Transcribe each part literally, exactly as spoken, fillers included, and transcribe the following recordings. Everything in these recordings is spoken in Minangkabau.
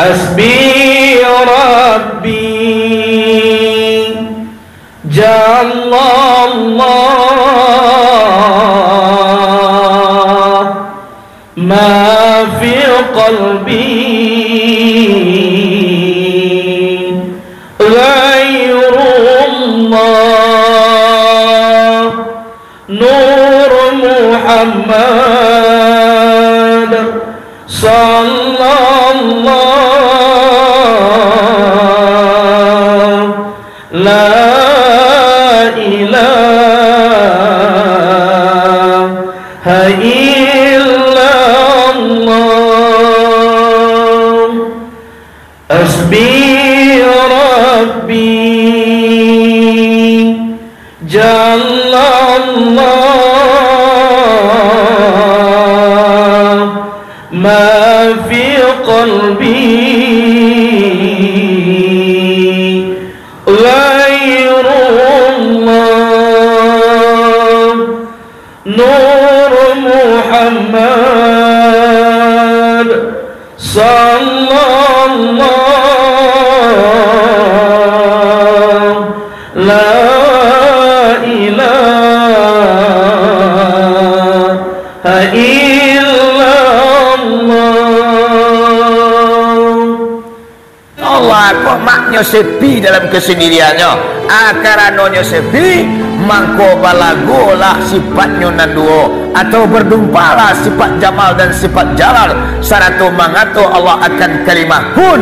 Hasbi Rabbi, Jallallah, ma fi qalbi ghairullah. Nur Muhammad sallallahu la ilaha illallah. Hasbi Rabbi, Jallallah, ma fi qalbi ghairullah. Nur Muhammad sallallahu la ilaha illallah. Allah, kok maknyo sepi dalam kesendiriannyo. Ah, karanonyo sepi, mangko balagolah sifatnyo nan duo, atau berdumpalah sifat jamal dan sifat jalal, sarato mangato Allah akan kalimah kun.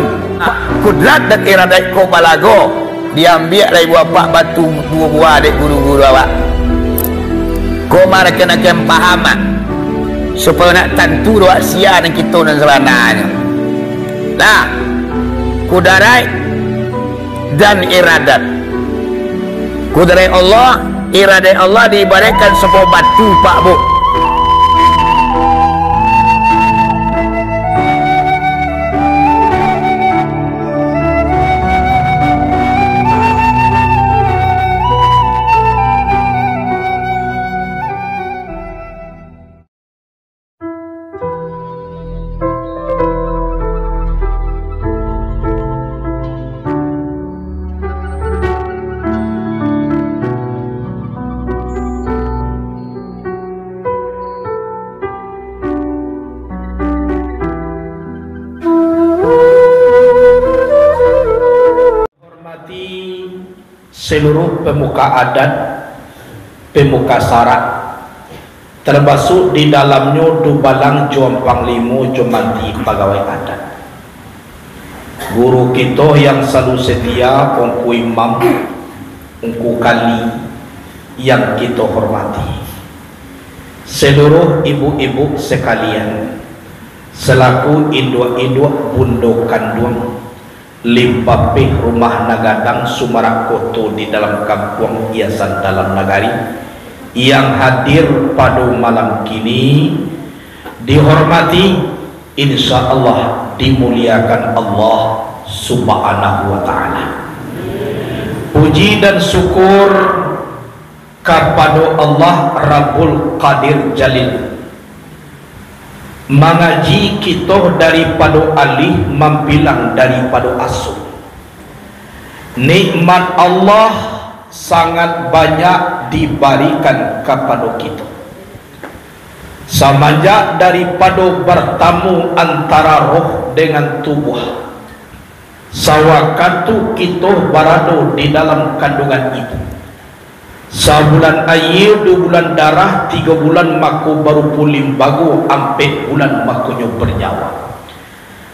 Kudrat dan iradat ko balago, diambiak lai buah apak batu duo buah dek guru-guru awak. Ko marakan-akan paham, ah, supayo nak tantu doa sia nan kito nan sabananyo. Nah, kudaraik dan iradat. Kudaraik Allah, iradat Allah diibaratkan sabuah batu, Pak, Bu. Hormati seluruh pemuka adat, pemuka syarak, termasuk di dalamnyo dubalang jo panglimo jo manti pagawai adat. Guru kito yang salalu setia, Ungku Imam, Ungku Kali yang kito hormati. Seluruh ibu-ibu sekalian, selaku induak-induak bundo kanduang, limpapih rumah nan gadang sumarak koto di dalam kampuang hiasan dalam nagari, yang hadir pado malam kini, dihormati, insya Allah dimuliakan Allah Subhanahu wa Ta'ala. Puji dan syukur kapado Allah Rabbul Qadir Jalil. Mangaji kito daripado alih, mambilang daripado asuh. Nikmat Allah sangat banyak dibarikan kapado kito. Samanjak daripado bartamu antara roh dengan tubuah, sawakatu kito barado di dalam kandungan ibu. Sabulan aia, duo bulan darah, tigo bulan mako barupo limbago, ampek bulan makonyo bernyawa.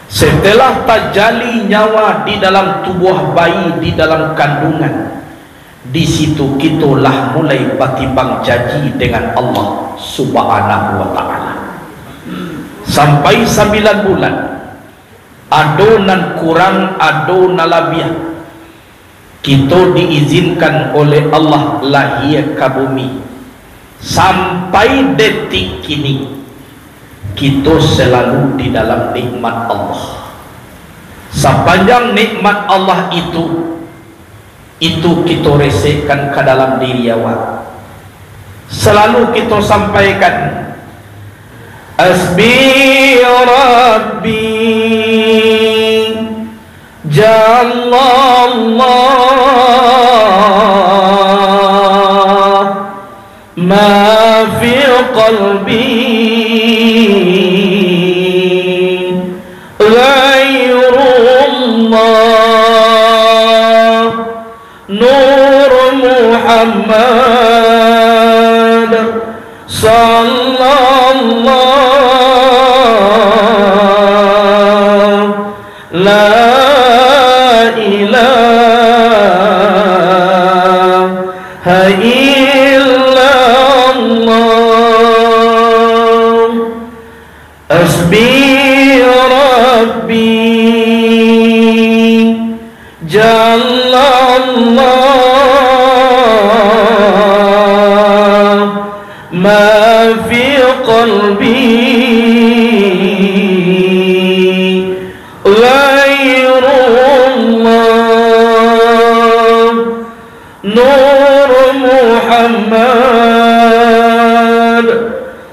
Setelah tajali nyawa di dalam tubuah bayi, di dalam kandungan, di situ kito lah mulai batimbang janji dengan Allah Subhanahu wa Ta'ala. Sampai sambilan bulan, ado nan kurang, ado nan labiah. Kito diizinkan oleh Allah lahia ka bumi. Sampai detik kini, kito selalu di dalam nikmat Allah. Sapanjang nikmat Allah itu, itu kito resekkan ka dalam diri awak. Selalu kito sampaikan, "Hasbi Rabbi." Allah, Allah, ma fi qalbi ghairullah. Nur Muhammad sallallahu, la ilaha illallah. Hasbi Rabbi, Jallallah, ma fi qalbi ghairullah. Nur Muhammad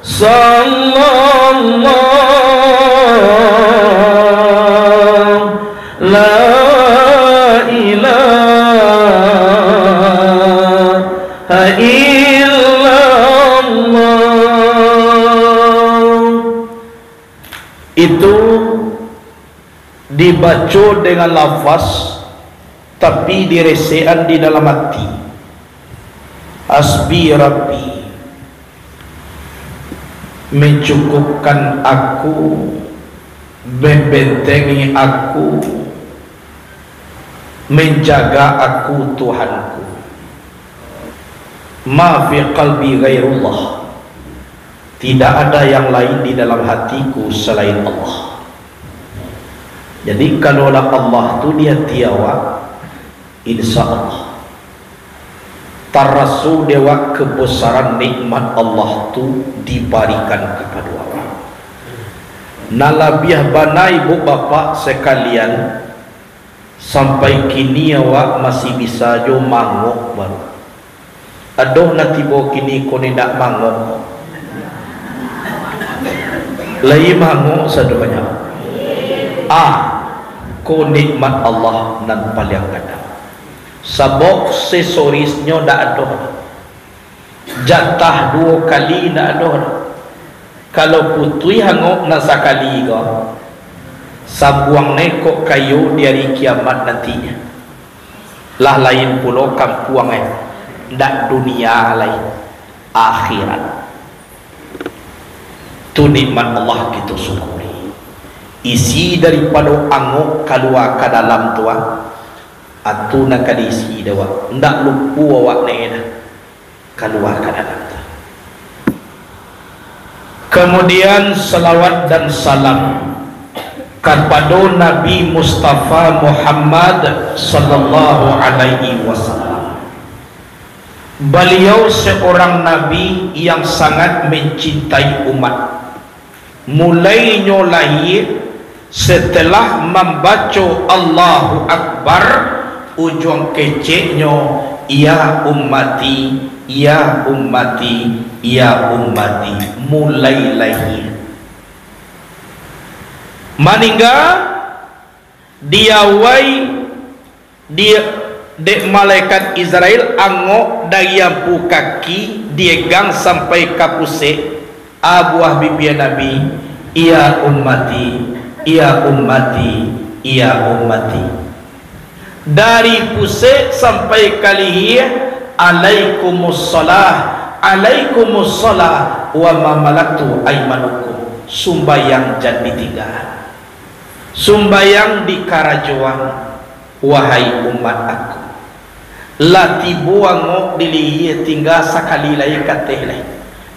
sallallahu, la ilaha illallah. Itu dibaco dengan lafaz, tapi diresekan di dalam hati. Hasbi Rabbi, mencukupkan aku, membentengi aku, menjaga aku Tuhanku. Ma fi qalbi ghairullah, tidak ada yang lain di dalam hatiku selain Allah. Jadi, kalau lah Allah tu di hati awak, insya Allah, taraso dek awak kebesaran nikmat Allah tu dibarikan kapado awak. Nan labiah bana, ibu bapak sekalian, sampai kini awak masih bisa jo mangok baru. Ado nan tibo kini ko indak mangok? Lai mangok sadonyo. Ah, ko nikmat Allah nan paliang gadang. Sabab aksesorisnyo ndak ado. Jatah duo kali ndak ado. Kalau putuih angok nan sakali ko, sambuang ne kok kayo di ari kiamat nantinyo. Lah lain pulo kampuang, eh, ndak dunia lai, akhirat. Tu nikmat Allah kito syukuri. Isi daripado angok kalua ka dalam tu, ah, atu nan ka diisi dek awak. Ndak lupo awak ne dah. Kalua ka dalam tu. Kamudian, salawat dan salam kapado Nabi Mustafa Muhammad sallallahu alaihi wasallam. Baliau seorang nabi yang sangat mencintai umat. Mulai nyo lahia, setelah mambaco Allahu Akbar, ujuang keceknyo, "Ya ummati, ya ummati, ya ummati," mulai lahia. Maningga, diawai di, dek malaikat Izrail angok dari ampu kaki, diegang sampai ka pusek, a buah bibia Nabi, "Ya ummati, ya ummati, ya ummati." Dari pusek sampai ka lihia, "Alaikumussalah, alaikumussalah, wa ma malaktu aimanukum." Sumbayang jan ditingga. Sumbayang dikarajoan, wahai umat aku. Lah tibo angok di lihia, tingga sakali lai ka ateh lai.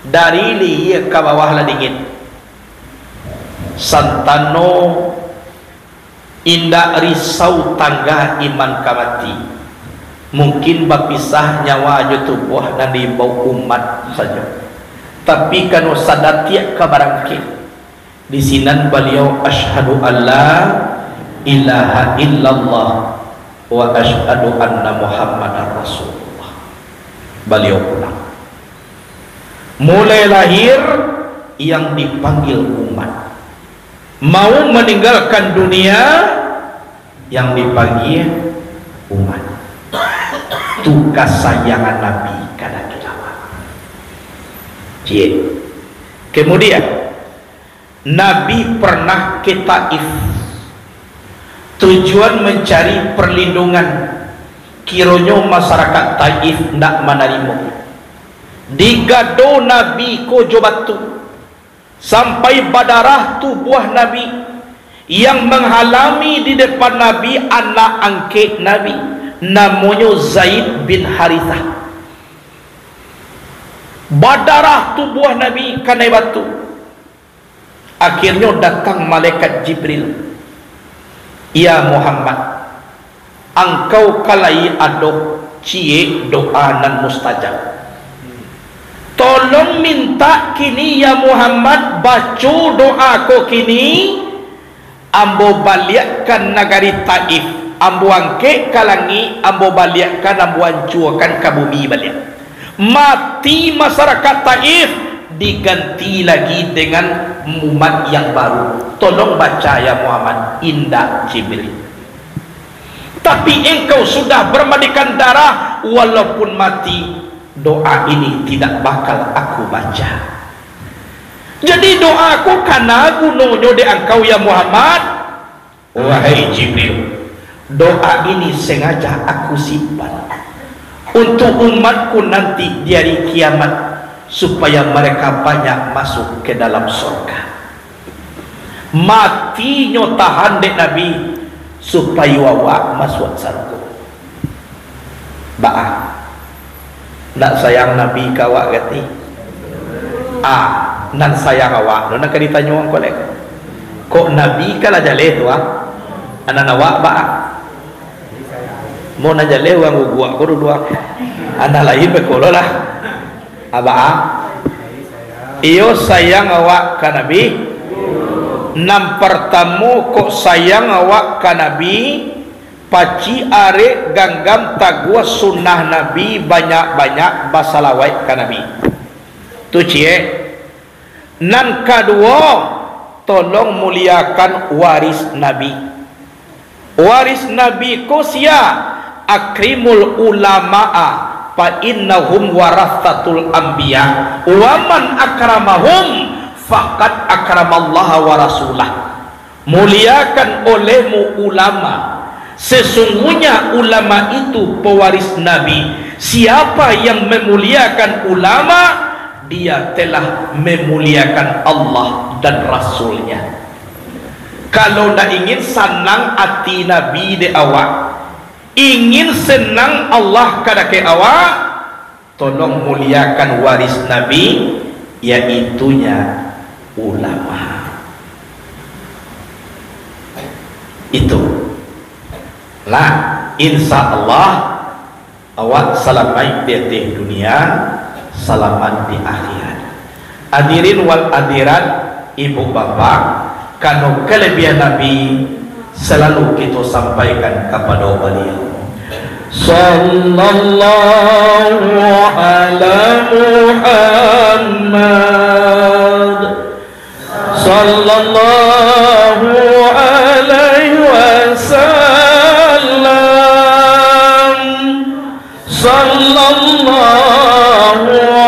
Dari lihia ka bawah lah dingin. Santano indak risau tangga iman ka mati. Mungkin bapisah nyawa jo tubuah nan diimbau umat sajo. Tapi kano sadatiak ka barangkek. Di sinan baliau, "Asyhadu an la ilaha illallah wa asyhadu anna Muhammadar Rasulullah." Baliau pulang. Mulai lahir yang dipanggil umat. Mau meninggalkan dunia, Yang dipanggil umat. Tu kasayangan Nabi ka Nabi Lawak. Ciek. Kemudian, Nabi pernah ke Taif. Tujuan mencari perlindungan. Kironyo masyarakat Taif ndak manarimo. Digado Nabi ko jo batu. Sampai badarah tubuah Nabi. Yang manghalami di depan Nabi anak angkek Nabi, namonyo Zaid bin Harithah. Badarah tubuah Nabi kanai batu. Akhirnyo datang malaikat Jibril, "Ya Muhammad, angkau ka lai ado ciek doa nan mustajab. Tolong mintak kini, ya Muhammad, baco doa ko kini, ambo baliakkan nagari Taif, ambo angkek ka langik, ambo baliakkan, ambo ancuakan ka bumi baliak. Mati masyarakat Taif, diganti lagi dengan umat yang baru. Tolong baca, ya Muhammad." "Indak, Jibril. Tapi engkau sudah bermandikan darah, walaupun mati, doa ini tidak bakal aku baca." "Jadi doa ko kana gunonyo dek angkau, ya Muhammad?" "Wahai Jibril, doa ini sengaja aku simpan untuk umatku nanti di hari kiamat, supaya mereka banyak masuk ke dalam surga." Matinyo tahan dek Nabi, supayo awak masuak sarugo. Baa? Nak sayang Nabi ka awak gati? Ah, nan sayang awak tu nak ka ditanyo angko lek. Kok Nabi ka lah jaleh tu, ah? Anan awak baa? Mau nan jaleh urang guguak ko dulu, ah. Anan lain beko lo lah. Abah, iyo sayang awak ka Nabi. Nan partamo, kok sayang awak ka Nabi, pacik arek, ganggam taguah sunnah Nabi, banyak-banyak basalawaik ka Nabi. Tu ciek. Nan kaduo, tolong muliakan waris Nabi. Waris Nabi ko sia? "Akrimul ulama'a fa innahum warasatul anbiya, wa man akramahum faqad akramallaha wa rasulah." Muliakan olehmu ulama, sesungguhnya ulama itu pewaris Nabi. Siapa yang memuliakan ulama, dia telah memuliakan Allah dan Rasul-Nya. Kalau ndak ingin sanang ati Nabi dek awak, ingin senang Allah kadake awak, tolong muliakan waris Nabi, yaitunya ulama. Itu. Nah, insya Allah, awak salamaik di ateh dunia, salamaik di akhirat. Hadirin wal hadirat, ibu bapak, kano kelebihan Nabi selalu kito sampaikan kapado Baliau. Sallallahu ala Muhammad. Sallallahu alaihi wasallam. Sallallahu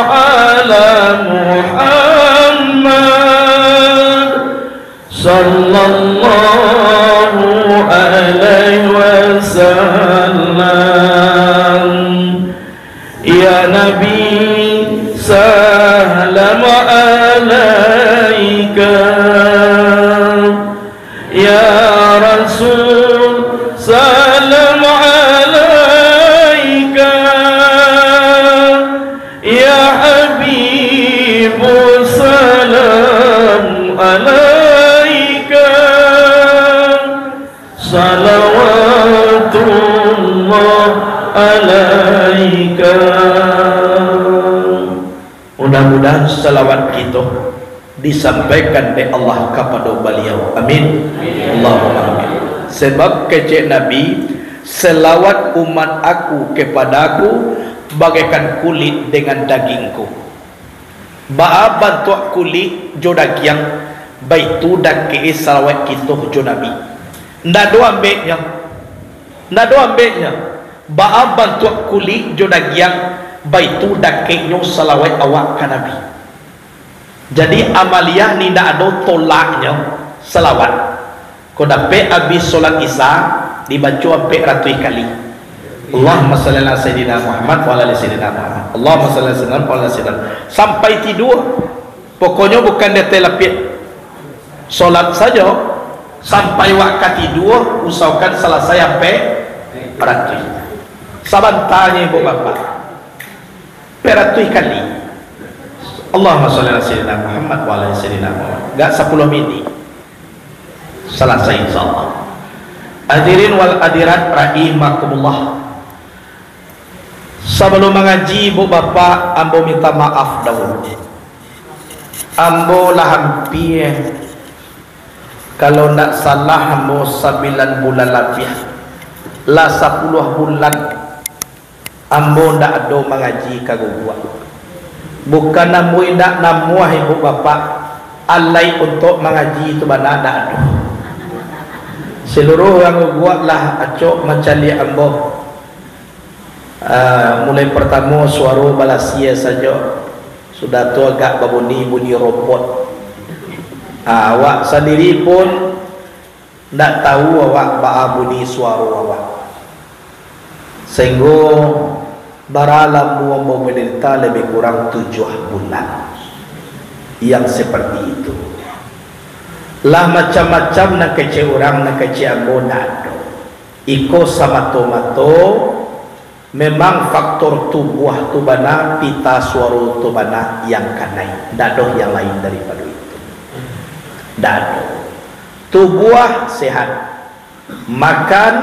ala Muhammad. Sallallahu alaihi wasallam. Ya Nabi, salam alaika. Ya Rasul, salam alaika. Ya Habibu, salam alaika. Salawatullah alaika. Mudah-mudahan salawat kito disampaikan dek Allah kapado Baliau. Amin. Allahumma amin. Sebab kecek Nabi, "Salawat umat aku kepada aku bagaikan kulit dengan dagingku." Baa bantuak kulik jo dagiang, baitu dakek e salawat kito jo Nabi. Ndak ado ambeknyo. Ndak ado ambeknyo. Baa bantuak kulik jo dagiang, baitu dakeknyo salawat awak ka Nabi. Jadi, amaliah ni ndak ado tolaknyo salawat. Ko dapek abih solat Isya, dibaco ampek ratuih kali. Allahumma shalli ala Sayyidina Muhammad wa ala ali Sayyidina Muhammad. Allahumma shalli ala Sayyidina Muhammad wa ala ali Sayyidina Muhammad. Sampai tidua. Pokoknyo bukan di ateh lapiak. Solat sajo, sampai wak ka tidua, usahokan salasai ampek ratuih. Sabantanyo, ibu bapak. Ampek ratuih kali. Allahumma shalli ala Sayyidina Muhammad wa ala ali Sayyidina Muhammad. Gak sapuluah minit. Salasai, insyaallah. Hadirin wal hadirat rahimakumullah. Sabalum mangaji, ibu bapak, ambo minta maaf dahulu. Ambo lah ampia, kalau ndak salah, ambo sambilan bulan labiah, lah sapuluah bulan ambo ndak ado mangaji ka guguak. Bukan ambo indak namuah, ibu bapak, alai untuak mangaji tu bana ndak ado. Saluruah urang guguak lah acok mancaliak ambo. Ah, mulai partamo suaro balasia sajo, sudah tu agak babunyi-bunyi robot. Ah, awak sandiri pun ndak tahu awak baa bunyi suaro awak. Sahinggo bara lamo ambo mandarita, lebih kurang tujuah bulan yang seperti itu. Lah macam-macam nan kecek urang, nan kecek ambo ndak ado. Iko samato-mato memang faktor tubuah tu bana, pita suaro tu bana yang kanai. Ndak ado yang lain daripado itu. Ndak ado. Tubuah sehat, makan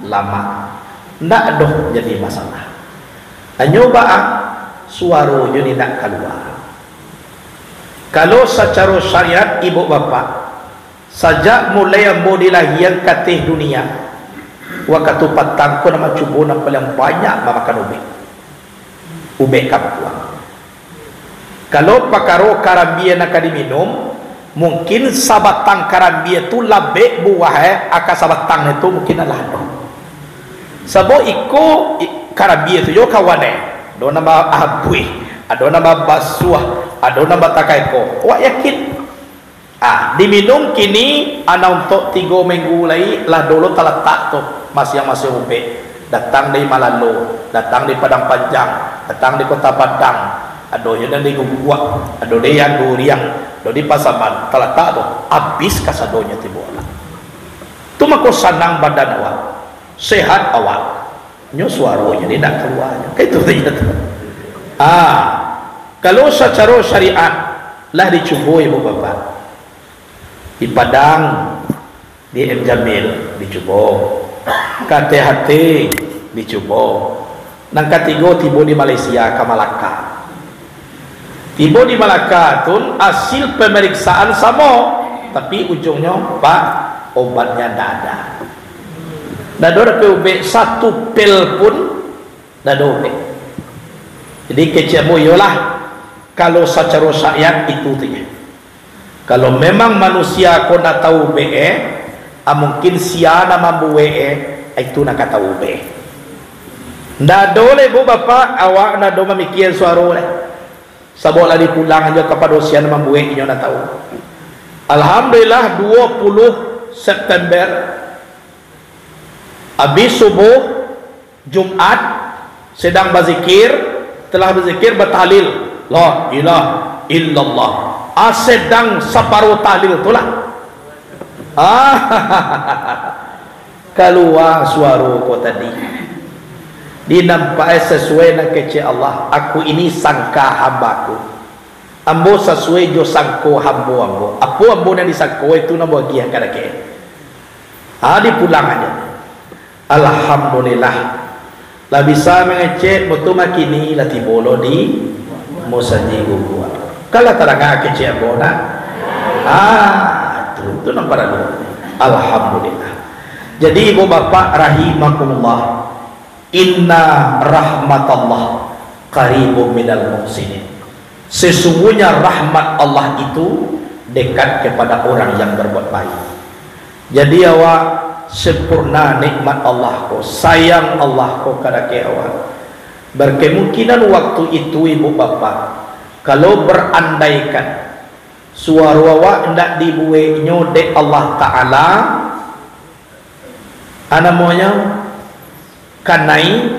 lamak. Ndak ado jadi masalah. Hanyo baa, suaronyo ni ndak kalua. Kalau sacaro syariat, ibu bapak, sajak mulai ambo dilahian ka ateh dunia, wakatu patang ko nan mancubo nan paliang banyak mamakan ubek. Ubek kampuang. Kalau pakaro karambia nan ka diminum, mungkin sabatang karambia tu labek buah, eh, aka sabatang itu mungkin alah ado. Sabab iko i-, karambia tu jo kawan, eh. Ado nan ba-, abuih, ado nan babasuah, ado nan batakaiko. Awak yakin? Ah, diminum kini, ana untuak tigo minggu lai, lah dulu talatak tu, masiang-masiang ubek. Datang dari Malalo, datang dari Padang Panjang, datang dari Kota Padang, ado juo nan dari Guguak, ado dari Anduriang, ado dari Pasaman, talatak tu, abih kasadonyo tibo lah. Tu mako sanang badan awak, sehat awak. Nyo suaronyo ni ndak kalua nyo. Kan itu sajo tu. Ah, kalau sacaro syariat lah dicubo ibu bapak. Di Padang, di M Jamil dicubo. Ka T H T dicubo. Nan katigo tibo di Malaysia, ka Malaka. Tibo di Malaka tu, hasil pemeriksaan samo, tapi ujungnyo, Pak, obatnya ndak ada. Ndak ado dapek ubek, satu pil pun ndak ado ubek. Jadi kecek ambo iyolah, kalau sacaro syariat itu tu je. Kalau memang manusia ko ndak tahu ubek, eh, ah, mungkin sia nan mambuek, eh, itu nan ka tahu ubek. Ndak ado lai, bu, bapak, awak ndak ado mamikia suaro lai. Sabab lah dipulang ajo kapado sia nan mambuek, inyo nan tahu. Alhamdulillah, duo puluah September, abih subuh, Jumat, sedang bazikir, telah bazikir, batahlil, "La ilaha illallah." Ah, sedang saparo tahlil tu lah. Ah, kalua suaro ko tadi. Dinampak, eh, sasuai nan kecek Allah, "Aku ini sangka hamba-Ku. Ambo sasuai jo sangko hambo Ambo." Apo ambo nan disangko, itu nan Ambo agiah ka dakek. Ah, dipulang ajo. Alhamdulillah. Lah bisa mangecek, butuh makini lah tibo lo di musajik Guguak. Kan lah tadanga kecek ambo nak? Ah, tu, tu nan paralu. Alhamdulillah. Jadi, ibu bapak rahimakumullah, inna rahmatallah qaribum minal muhsinin. Sesungguhnya rahmat Allah itu dekat kepada orang yang berbuat baik. Jadi, awak Sempurna nikmat Allah ko, sayang Allah ko kadake awak. Berkemungkinan waktu itu, ibu bapak, kalau berandaikan suaro awak indak dibueknyo dek Allah Ta'ala, a namonyo, kanai,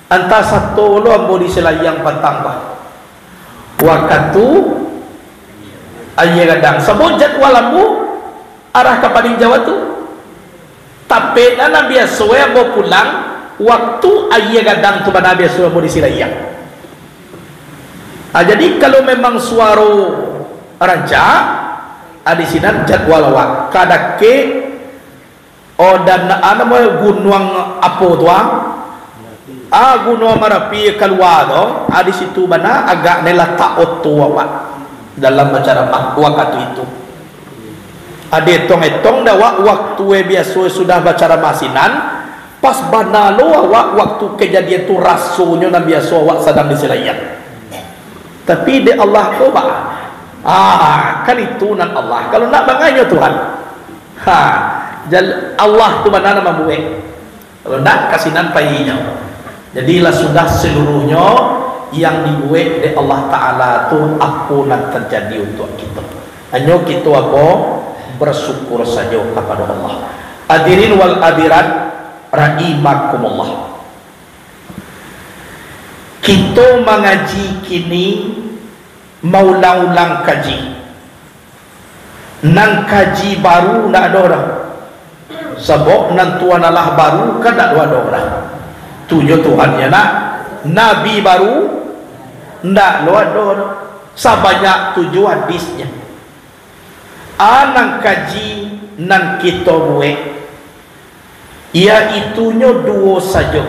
antah sato lo ambo di Silayang patang ko. Wakatu aia gadang. Sabab jadwal ambo arah ka Pading Jawa tu. Tapi nan biaso ambo pulang waktu aia gadang tu bana biaso ambo di Silayang. Ah, jadi kalau memang suaro rancak, ah, di sinan jadwal awak. Kadake Oh, dan, ah, namo Gunuang apo tu, ah? Ah, Gunuang Marapi kalua tu, ah, di situ bana agak ne latak oto awak dalam bacaramah wakatu itu. Ah, dietong-etong dek awak, waktu e biaso sudah bacaramah sinan, pas bana lo awak waktu kejadian tu rasonyo nan biaso awak sadang di Silayang. Tapi dek Allah ko ba, ah, kan itu nan Allah. Kalau nak banganyo Tuhan. Ha, jal-, Allah tu bana nan mambuek. Kalau ndak, ka sinan painyo. Jadi lah sudah seluruhnyo yang dibuek dek Allah Ta'ala tu, apo nan terjadi untuk kito. Hanyo kito apo? Bersyukur sajo kapado Allah. Hadirin wal hadirat rahimakumullah. Kito mangaji kini maulang-ulang kaji. Nan kaji baru ndak ado doh. Sabab nan tuan alah baru kan ndak ado doh. Tu jo Tuhan, ya nak? Nabi baru ndak lo ado doh. Sabanyak tu jo hadisnyo. A nan kaji nan kito buek, yaitunyo duo sajo.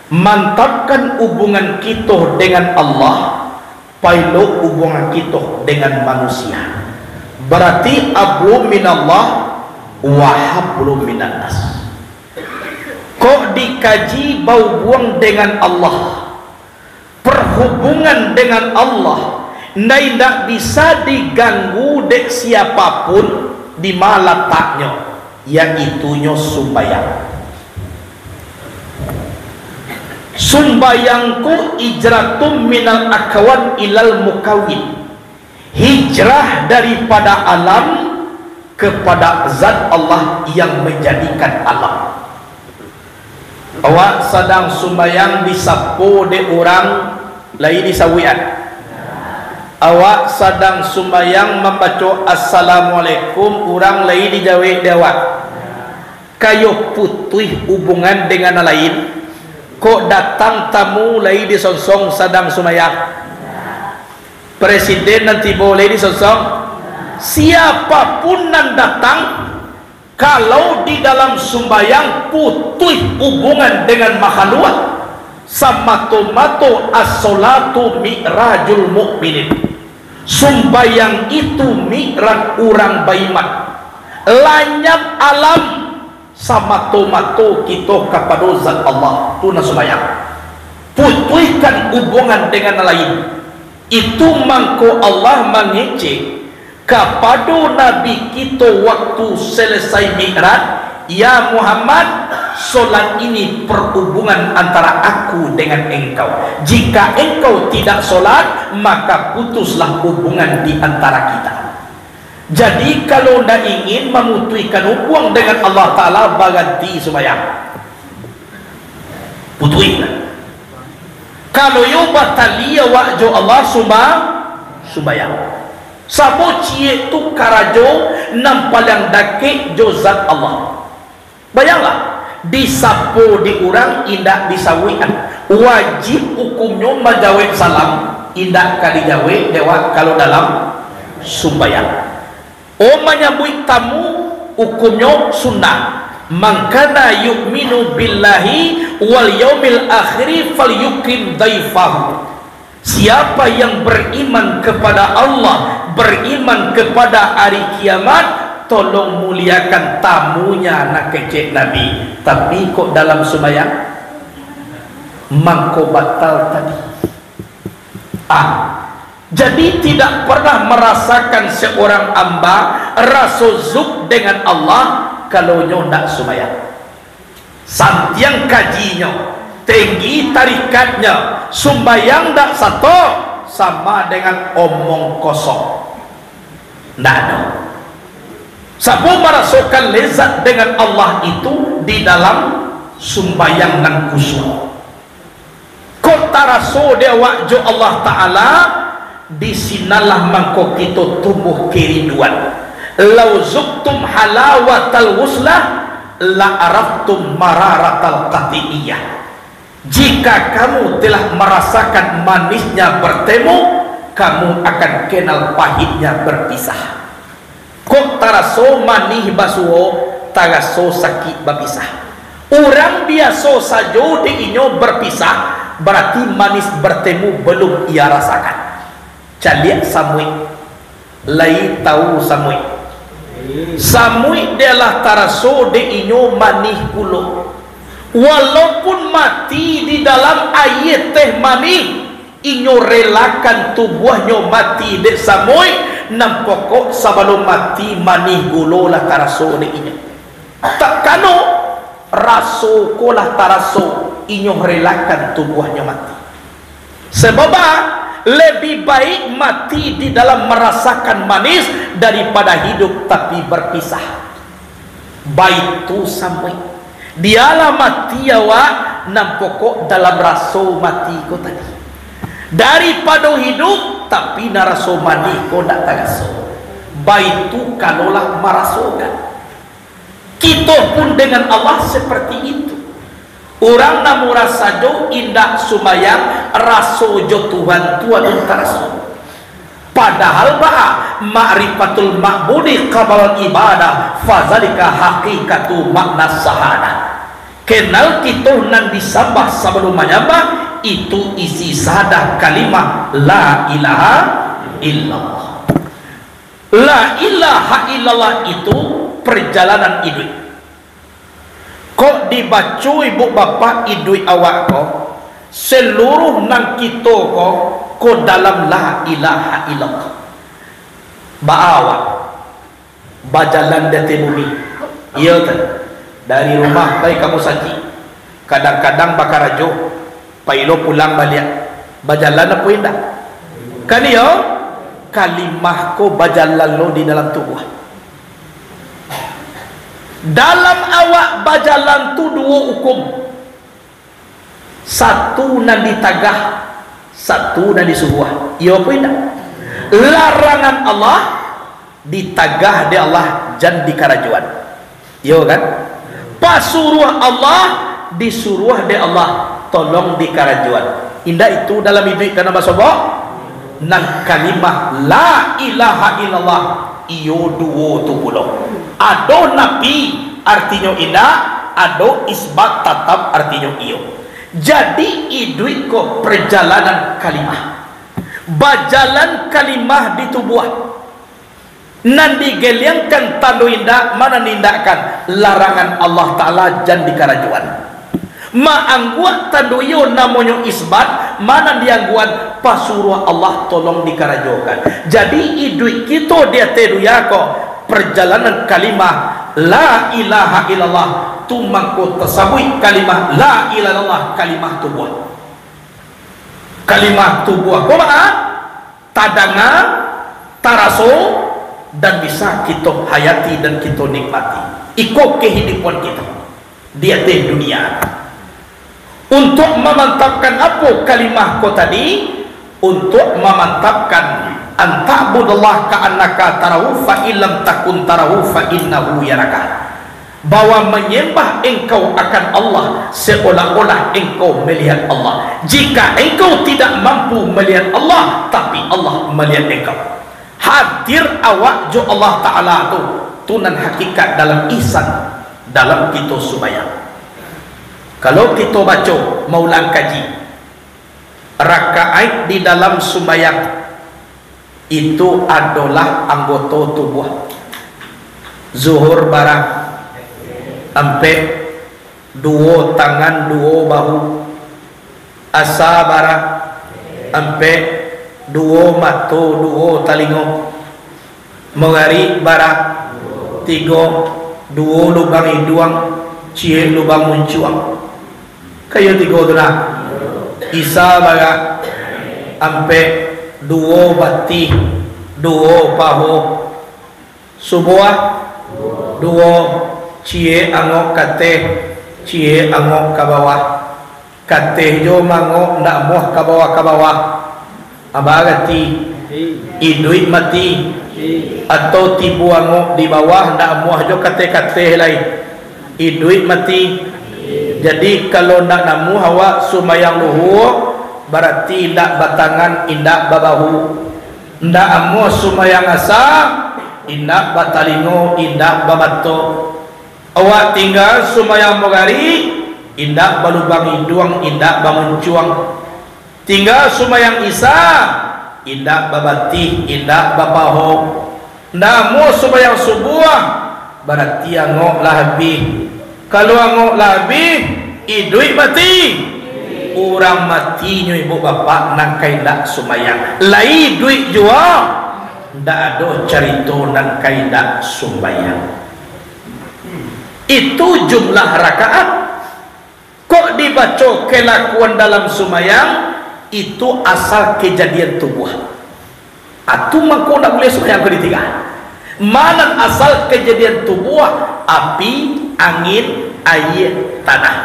Mantapkan hubungan kito dengan Allah, pailok hubungan kito dengan manusia. Barati hablum minallah wa hablum minannas. Kok dikaji bahubuang dengan Allah, perhubungan dengan Allah, ndak, indak bisa diganggu dek siapapun, di ma lataknyo, yaitunyo sumbayang. Sumbayang ko hijratum minal akwan ilal mukawin. Hijrah daripada alam kepada Zat Allah yang menjadikan alam. Awak sadang sumbayang disapo dek urang, lai disauikan. Awak sadang sumbayang mambaco Assalamualaikum, urang lai dijawek dek awak. Kayo putuih hubungan dengan nan lain. Kok datang tamu lai disonsong sadang sumbayang. Presiden nan tibo lai disonsong. Siapapun nan datang, kalau di dalam sumbayang putuih hubungan dengan makhluk, samato-mato as-sholatu mi'rajul mu'minin. Sumbayang itu mi'raj urang baiman. Lanyap alam, samato-mato kito kapado Zat Allah, tu nan sumbayang. Putuihkan hubungan dengan nan lain. Itu mangko Allah mangecek kapado Nabi kito waktu selesai Mi'raj, "Ya Muhammad, solat ini perhubungan antara Aku dengan engkau. Jika engkau tidak solat, maka putuslah hubungan di antara kita." Jadi, kalau ndak ingin mamutuihkan hubuang dengan Allah Ta'ala, baganti sumbayang. Putuihlah. Kalau iyo batali awak jo Allah, sumba-, sumbayang. Sabo ciek tu karajo nan paliang dakek jo Zat Allah. Bayanglah, disapo di urang indak disauikan. Wajib hukumnyo manjawek salam, indak ka dijawek dek awak kalau dalam sumbayang. Oh, manyambuik tamu hukumnyo sunnah. "Man kana yu'minu billahi wal yaumil akhiri falyukrim daifahu." Siapa yang beriman kepada Allah, beriman kepada hari kiamat, tolong muliakan tamunya, nan kecek Nabi. Tapi kok dalam sumbayang? Mangko batal tadi. Ah, jadi tidak pernah merasakan seorang hamba raso zuk dengan Allah, kalau nyo ndak sumbayang. Santiang kajinyo, tenggi tarikatnyo, sumbayang ndak sato, sama dengan omong kosong. Ndak ado. Sabo marasokan lezat dengan Allah itu di dalam sumbayang nan khusyuk. Kok taraso di awak jo Allah Ta'ala, di sinanlah mangko kito tumbuh kerinduan. "Lau zuktum halawatal wuslah, la araftum mararatal qati'iyah." Jika kamu telah marasakan manisnya bertemu, kamu akan kenal pahitnya berpisah. Kok taraso manih basuo, taraso sakik bapisah. Urang biaso sajo dek inyo berpisah, berarti manis bertemu belum ia rasakan. Caliak samuik, lai tahu samuik. Samuik dek lah taraso dek inyo manih pulo. Walaupun mati di dalam aia teh manih, inyo relakan tubuahnyo mati dek samuik, nan pokok sabalum mati manih gulo lah taraso dek inyo. Takano, raso ko lah taraso, inyo relakan tubuahnyo mati. Sebab, lebih baik mati di dalam marasakan manis daripada hidup tapi berpisah. Baitu samuik. Dialah mati awak, nan pokok dalam raso mati ko tadi. Daripado hidup, tapi nan raso manih ko ndak taraso. Baitu kalolah marasokan. Kito pun dengan Allah seperti itu. Urang nan murah sajo indak sumbayang, raso jo Tuhan tu alun taraso. Padahal baa, ma'rifatul ma'budi qabla ibadah, fazalika haqiqatu makna sahadah. Kenal kito nan disambah sabalum manyambah, itu isi sahadah kalimah la ilaha illallah. La ilaha illallah itu perjalanan iduik. Kok dibaco ibu bapak iduik awak ko, seluruh nan kito ko, ko dalam la ilaha illallah. Baa awak bajalan di ateh bumi? Iyo tu, dari rumah pai ka musajik, kadang-kadang bakarajo, pai lo pulang baliak, bajalan apo indak? Kan iyo, kalimah ko bajalan lo di dalam tubuah. Dalam awak bajalan tu duo hukum. Satu nan ditagah, satu nan disuruah. Iyo apo indak? Larangan Allah ditagah dek Allah, jan dikarajoan. Iyo kan? Pasuruah Allah, disuruah dek Allah, tolong dikarajoan. Indak itu dalam iduik ka nan basobok? Nan kalimah la ilaha illallah, iyo duo tu pulo. Ado nafi, artinyo indak, ado isbat, tatap, artinyo iyo. Jadi, iduik ko perjalanan kalimah. Bajalan kalimah di tubuah. Nan digeliangkan tando indak, ma nan diindakkan? Larangan Allah Ta'ala jan dikarajoan. Maangguak tando iyo namonyo isbat, ma nan diangguan? Pasuruah Allah tolong dikarajokan. Jadi, iduik kito di ateh dunia ko, perjalanan kalimah la ilaha illallah, tu mangko tasabuik kalimah la ilaha illallah, kalimah tubuah. Kalimah tubuah ko baa? Tadanga, taraso, dan bisa kito hayati dan kito nikmati. Iko kehidupan kito di ateh dunia. Untuak mamantapkan apo kalimah ko tadi? Untuak mamantapkan, "An ta'budallaha ka'annaka tarahu, fa illam takun tarahu, fa innahu yaraka." Bahwa manyambah engkau akan Allah seolah-olah engkau malihat Allah. Jika engkau tidak mampu malihat Allah, tapi Allah malihat engkau. Hadir awak jo Allah Ta'ala tu, tu nan hakikat dalam ihsan, dalam kito sumbayang. Kalau kito baco, maulang kaji, rakaat di dalam sumbayang, itu adolah anggoto tubuah. Zuhur bara? Ampek. Duo tangan, duo bahu. Asa bara? Ampek. Duo mato, duo talingo. Magarib bara? Tigo. Duo lubang iduang, ciek lubang muncuang. Ka iyo tigo tu nah. Isa barak, ampek, duo batih, duo paho. Subuah, duo, ciek angok ka ateh, ciek angok ka bawah. Ka ateh jo mangok, ndak amuah ka bawah, ka bawah. Aba arati? Iduik mati. Atau tibo angok di bawah, ndak amuah jo ka ateh-ka ateh lai. Iduik mati. Jadi, kalau ndak namuah awak sumbayang luhua, barati indak batangan, indak babahu. Ndak amuah sumbayang asa, indak batalingo, indak bamato. Awak tingga sumbayang magarib, indak balubang iduang, indak bamuncuang. Tingga sumbayang isya, indak babatih, indak bapaho. Ndak amuah sumbayang subuah, barati angok lah abih. Kalau angok lah abih, iduik mati. Urang mati nyo, ibuk bapak, nan ka indak sumbayang. Lai iduik juo, ndak ado carito nan ka indak sumbayang. Itu jumlah rakaat. Kok dibaco kelakuan dalam sumbayang, itu asal kejadian tubuah. Atu mangko ndak buliah sumbayang ko ditingga. Ma nan asal kejadian tubuah, api, angin, aia, tanah.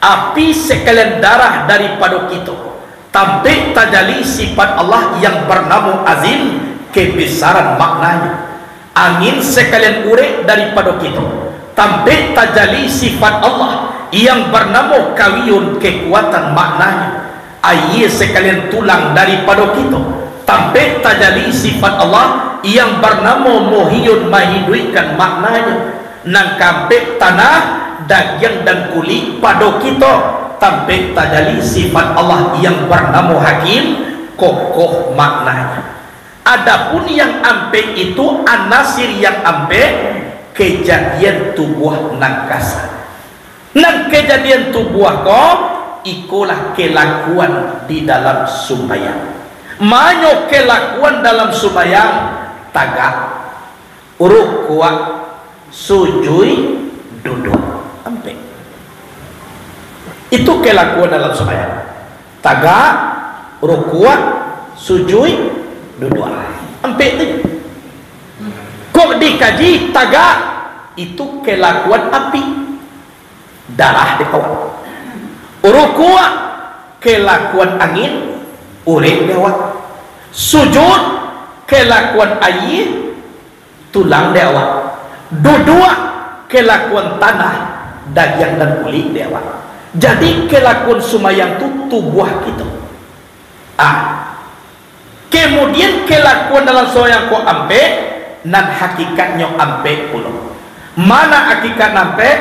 Api sakalian darah daripado kito. Tampek tajali sifat Allah yang barnamo Azim, kebesaran maknanyo. Angin sakalian urek daripado kito. Tampek tajali sifat Allah yang barnamo Kawiyun, kekuatan maknanyo. Aia sakalian tulang daripado kito. Tampek tajali sifat Allah yang barnamo Muhyiyun, mahiduikkan maknanyo. Nan kaampek tanah, dagiang dan kulik pado kito, tampek tajali sifat Allah yang barnamo Hakim, kokoh maknanyo. Adapun yang ampek itu, anasir yang ampek, kejadian tubuah nan kasa. Nan kejadian tubuah ko, ikolah kelakuan di dalam sumbayang. Ma nyo kelakuan dalam sumbayang, tagak, rukuak, sujuik, duduak. Ampek. Itu kelakuan dalam sumbayang. Tagak, rukuak, sujuik, duduak. Ampek tu. Kok dikaji tagak, itu kelakuan api. Darah di awak. Rukuak, kelakuan angin, urek di awak. Sujud, kelakuan aia, tulang di awak. Duduak, kelakuan tanah, dagiang dan kulik di awak. Jadi, kelakuan sumbayang tu tubuah kito. Ah. Kemudian, kelakuan dalam sumbayang ko ampek, nan hakikatnyo ampek pulo. Ma nan hakikat ampek?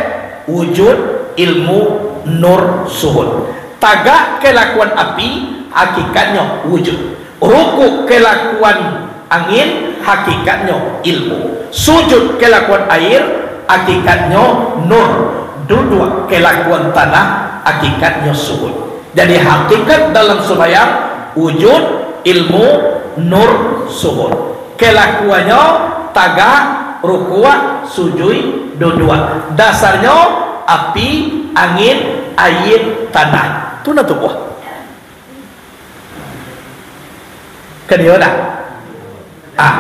Wujud, ilmu, nur, suhud. Tagak kelakuan api, hakikatnyo wujud. Rukuk kelakuan angin, hakikatnyo ilmu. Sujud kelakuan aia, hakikatnyo nur. Duduak kelakuan tanah, hakikatnyo suhud. Jadi, hakikat dalam sumbayang, wujud, ilmu, nur, suhud. Kelakuannyo, tagak, rukuak, sujuik, duduak. Dasarnyo, api, angin, aia, tanah. Tu nan tubuah. Kan iyo dah? Ah.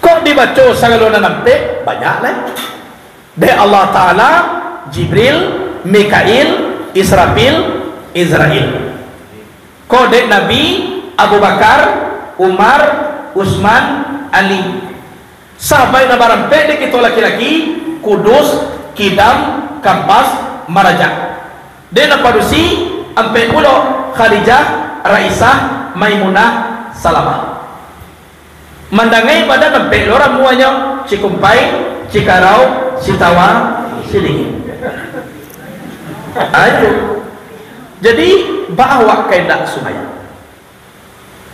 Kok dibaco sagalo nan ampek? Banyak lai. Dek Allah Ta'ala, Jibril, Mikail, Israfil, Izrail. Kok dek Nabi, Abu Bakar, Umar, Usman, Ali. Sahabat nan barampek dek kito laki-laki, Kudus, Kidam, Kampas, Marajak. Dek nan padusi, ampek pulo, Khadijah, Raisah, Maimunah, Salamah. Mandangai badan ampek lo ramuanyo, Cikumpai, Cikarau, Sitawa, Silingin. Ayo. Jadi, baa awak ka indak sumbayang?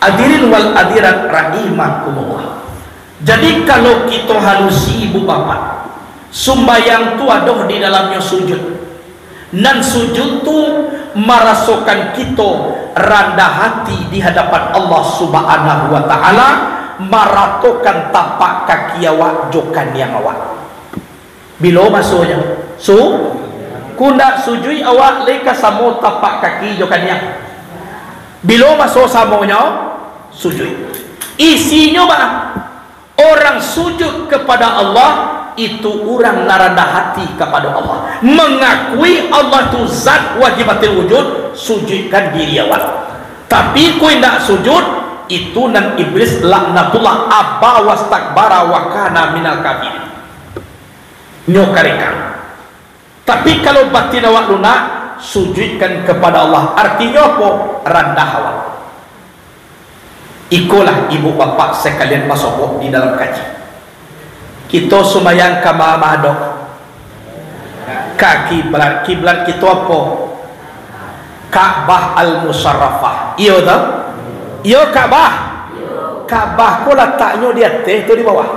Hadirin wal hadirat rahimakumullah. Jadi, kalau kito halusi, ibu bapak, sumbayang tu ado di dalamnyo sujud. Nan sujud tu marasokan kito randah hati di hadapan Allah Subhanahu wa Ta'ala, maratokan tapak kaki awak jo kaniang awak. Bilo masonyo? Su-, kok ndak sujuik awak lai ka samo tapak kaki jo kaniang. Bilo maso samonyo? Sujuik. Isinyo baa? Orang sujud kepada Allah, itu urang nan randah hati kapado Allah. Mangakui Allah tu zat wajibatil wujud, sujuikkan diri awak. Tapi kok indak sujud, itu nan Iblis laknatullah, aba wastakbara wa kana minal kafirin. Nyo karekang. Tapi kalau batin awak lunak, sujuikkan kepada Allah. Artinyo apo? Randah awak. Ikolah ibu bapak sekalian basobok di dalam kaji. Kito sumbayang ka ma-, madok? Ka kiblat. Kiblat kito apo? Ka'bah Al-Musyarrafah. Iyo toh? Iyo Ka'bah. Ka'bah ko lataknyo di ateh atau di bawah?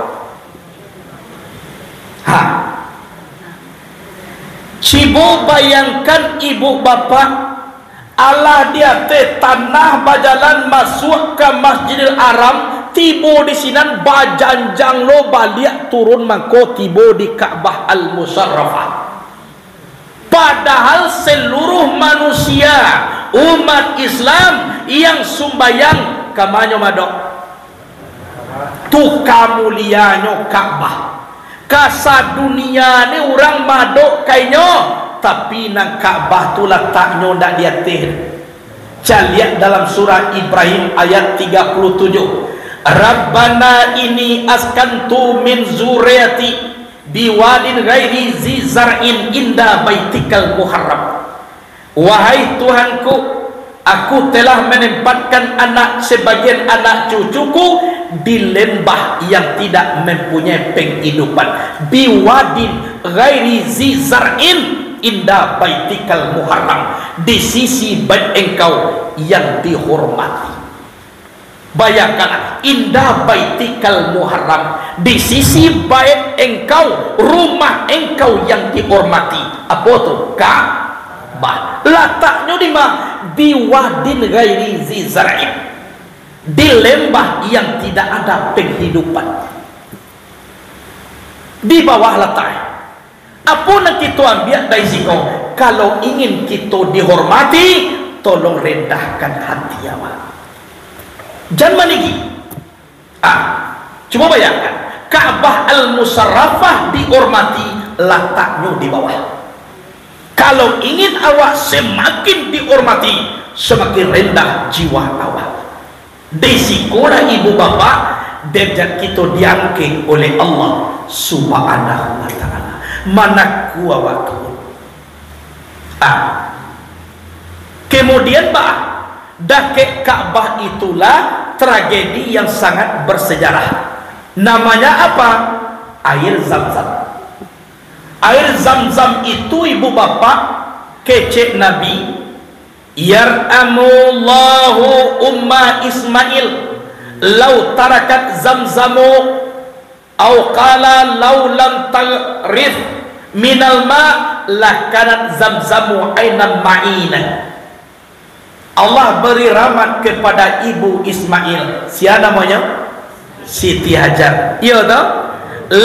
Ha. Cubo bayangkan ibu bapak, alah di ateh tanah bajalan masuak ka Masjidil Haram, tibo di sinan bajanjang lo baliak turun mangko tibo di Ka'bah Al-Musyarrafah. Padahal seluruh manusia, umat Islam yang sumbayang ka manyo madok? Tu ka mulianyo Ka'bah. Ka sadunia ni urang madok ka inyo, tapi nan Ka'bah tu lataknyo ndak di ateh. Caliak dalam surah Ibrahim ayat tiga puluh tujuh, "Rabbana inni askantu min zurriyati biwadin ghairi zi zar'in inda baitikal muharram." Wahai Tuhanku, aku telah menempatkan anak sebagian anak cucuku di lembah yang tidak mempunyai penghidupan, biwadin ghairi zi zar'in inda baitikal muharram, di sisi bait Engkau yang dihormati. Bayangkanlah, inda baitikal muharram, di sisi bait Engkau, rumah Engkau yang dihormati. Apo tu? Ka'bah. Lataknyo di ma? Biwadin ghairi zi zar'in. Di lembah yang tidak ada penghidupan. Di bawah latak. Apo nan kito ambiak dari siko? Kalau ingin kito dihormati, tolong rendahkan hati awak. Jan maninggi. Ah, cubo bayangkan, Ka'bah Al-Musyarrafah dihormati, lataknyo di bawah. Kalau ingin awak semakin dihormati, semakin rendah jiwa awak. Di sikolah ibu bapak, derajat kito diangkek oleh Allah Subhanahu wa Ta'ala. Manaku awak tu. Ah. Kemudian, bah, dakek Ka'bah itulah tragedi yang sangat bersejarah. Namanya apa? Air Zam-Zam. Air Zam-Zam itu, ibu bapak, kecek Nabi, "Yarhamullahu umma Ismail, lau tarakat Zamzamu, au qala lau lam taghrif minal ma, lakanat Zamzamu ainan ma'inah." Allah beri rahmat kepada ibu Ismail. Sia namonyo? Siti Hajar. Iyo toh?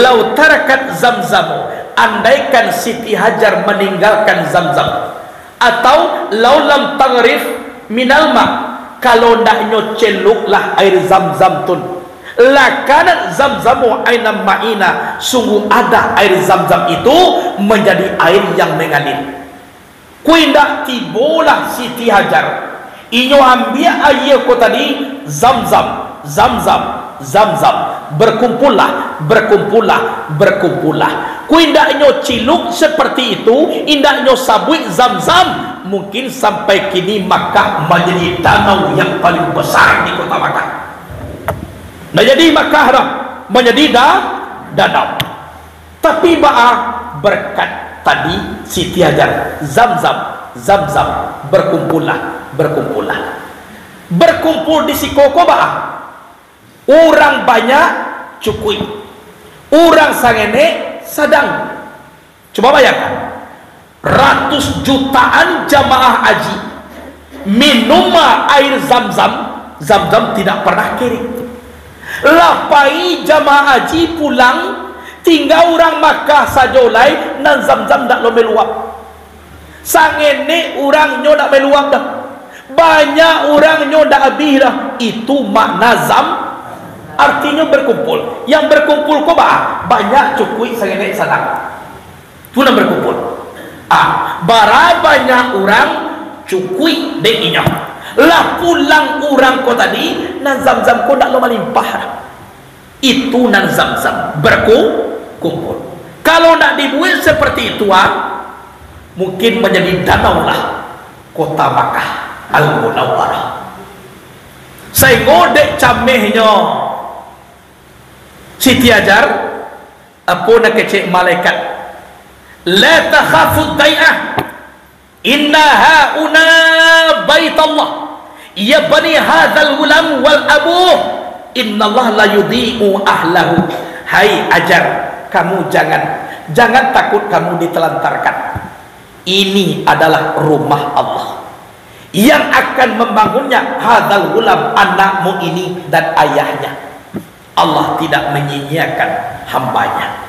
"Lau tarakat Zamzamu," andaikan Siti Hajar meninggalkan Zamzam, atau "lau lam taghrif minal ma," kalau ndak nyo celuklah air Zamzam tu, "lakanat Zamzamu ainan ma'inah," sungguh ada air Zamzam itu menjadi air yang mengalir. Kok indak, tibolah Siti Hajar, inyo ambiak aia ko tadi, Zamzam, Zamzam, Zamzam, berkumpullah, berkumpullah, berkumpullah. Kok indak nyo ciluk seperti itu, indak nyo sabuik Zamzam, mungkin sampai kini Makkah manjadi danau yang paling besar di kota Makkah. Nah, jadi Makkah dah manjadi da-, danau. Tapi baa, berkat tadi Siti Hajar, Zamzam, Zamzam, berkumpullah, berkumpullah. Berkumpul di siko ko baa? Urang banyak, cukuik. Urang sangenek, sadang. Cubo bayangkan, ratus jutaan jamaah haji minum air Zamzam, Zamzam tidak pernah kering. Lah pai jamaah haji pulang, Tingga urang Makkah sajo lai, nan Zamzam ndak lo meluap. Sangenek urang nyo ndak meluap doh. Banyak urang nyo ndak abih doh. Itu makna zam, artinyo berkumpul. Yang berkumpul ko ba-, banyak cukuik sangenek sanang. Tu nan berkumpul. Ah, bara banyak urang cukuik dek inyo. Lah pulang urang ko tadi, nan Zamzam ko ndak lo malimpah doh. Itu nan Zamzam, berku-, kumpul. Kalau ndak dibuek seperti itu, ah, mungkin manjadi danau lah kota Makkah Al-Munawwarah. Sainggo dek camehnyo Siti Hajar, apo nan kecek malaikat, "La takhafud dai'ah, inna hauna baitallah, yabni hadzal ghulam wal abuh, innallaha la yudhi'u ahlahu." Hai Hajar, kamu jangan, jangan takut kamu ditelantarkan. Ini adalah rumah Allah yang akan membangunnya, hadzal ghulam, anakmu ini dan ayahnya. Allah tidak menyia-nyiakan hambanya.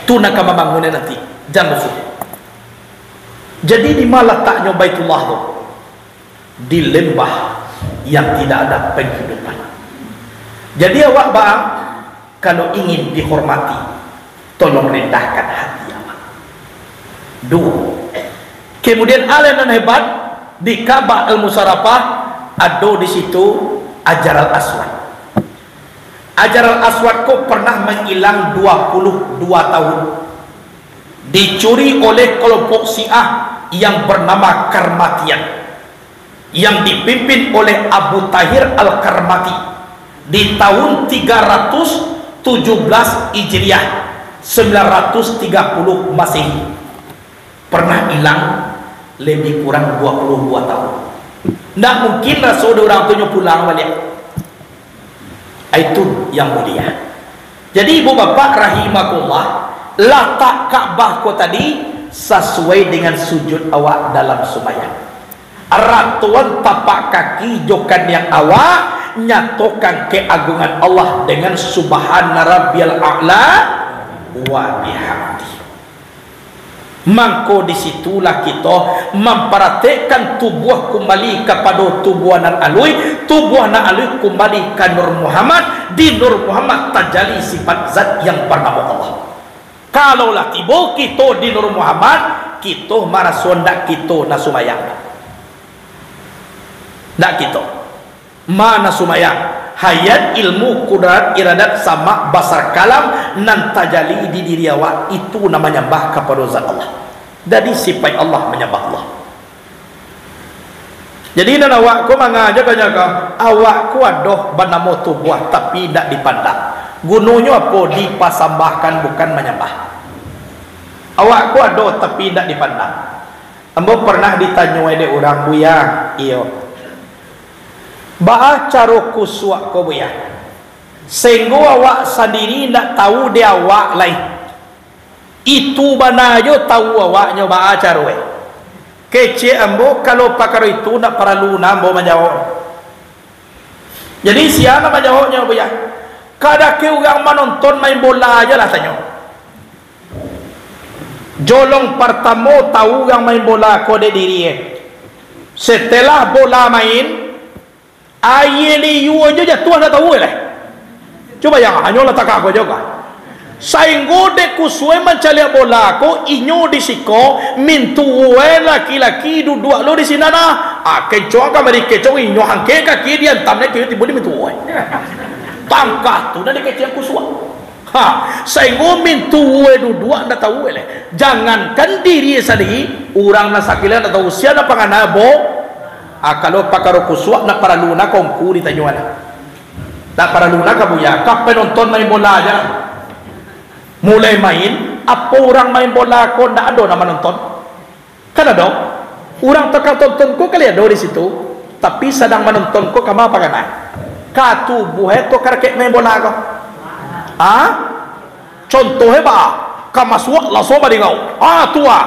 Tu nan ka mambangunnyo nanti, jan rusuah. Jadi, di ma lataknyo Baitullah tu? Di lembah yang tidak ada penghidupan. Jadi, awak ba-, kalau ingin dihormati, tolong rendahkan hati awak. Duo. Kemudian, alah nan hebat, di Ka'bah Al-Musarrafah, ado di situ Hajar Al-Aswad. Hajar Al-Aswad ko pernah manghilang dua puluh dua tahun. Dicuri oleh kelompok Syiah yang bernama Karmatian, yang dipimpin oleh Abu Tahir Al-Karmati di tahun tiga ratus tujuh belas Hijriah, sembilan ratus tiga puluh Masehi. Pernah hilang lebih kurang dua puluh dua tahun. Ndak mungkin raso dek urang tu nyo pulang baliak. Itu yang mulia. Jadi, ibu bapak rahimakumullah, latak Ka'bah ko tadi sasuai dengan sujud awak dalam sumbayang. Ratoan tapak kaki jo kaniang awak nyatokan keagungan Allah dengan Subhana Rabbiyal A'la wa bihamdi. Mangko di situlah kito mamparatekkan tubuah kumbali kapado tubuah nan aluih, tubuah nan aluih kumbali ka Nur Muhammad, di Nur Muhammad tajali sifat zat yang banamo Allah. Kalau lah tibo kito di Nur Muhammad, kito maraso ndak kito nan sumbayang. Ndak kito. Ma nan sumbayang, hayat, ilmu, kudrat, iradat, samak, basar, kalam, nan tajali di diri awak, itu nan manyambah kapado Zat Allah. Jadi, sipaik Allah manyambah Allah. Jadi, nan awak ko manga jo ka nyo ko, awak ko ado banamo tubuah, tapi indak dipandang. Gunonyo apo dipasambahkan, bukan manyambah? Awak ko ado, tapi indak dipandang. Ambo pernah ditanyo dek urang, "Buya," iyo, "baa caro kusuak ko, Buya, sainggo awak sandiri indak tawu dek awak lai? Itu bana jo tawu awaknyo baa caro e." Kecek ambo, kalau pakaro itu ndak paralu na ambo manjawab. Jadi, sia nan manjawabnyo, Buya? Kadake urang manonton main bola ajo lah, tanyo. Jolong partamo tawu urang main bola ko dek diri e. Setelah bola main, aia liua ajo jatuah ndak tawu lai. Cubo bayangkan, hanyo lah takah ko ajo kan. Sainggo dek kusuak mancaliak bola ko, inyo di siko, mintuo e laki-laki duduak lo di sinan nah. Ah, kencong kamari kencong, inyo hangkek kaki diantam naiak, tibo di mintuo e. Tangkah tu nan dikecek kusuak. Ha, sainggo mintuo e duduak ndak tawu lai. Jangankan diri e sandiri, urang nan sakalian ndak tawu sia nan pangana bo. Ah, kalau pakaro kusuak ndak paralu na kongku ditanyo na. Ndak paralu na ka Buya, ka penonton main bola ajo lah. Mulai main, apo urang main bola ko ndak ado nan manonton? Kan ado. Urang tukang tonton ko kali ado di situ, tapi sadang manonton ko kama pangana e? Ka tubuah e atau ka rakek main bola ko? Ha? Contoh e baa? Ka masuak langsung badingau. Ah, tu ah.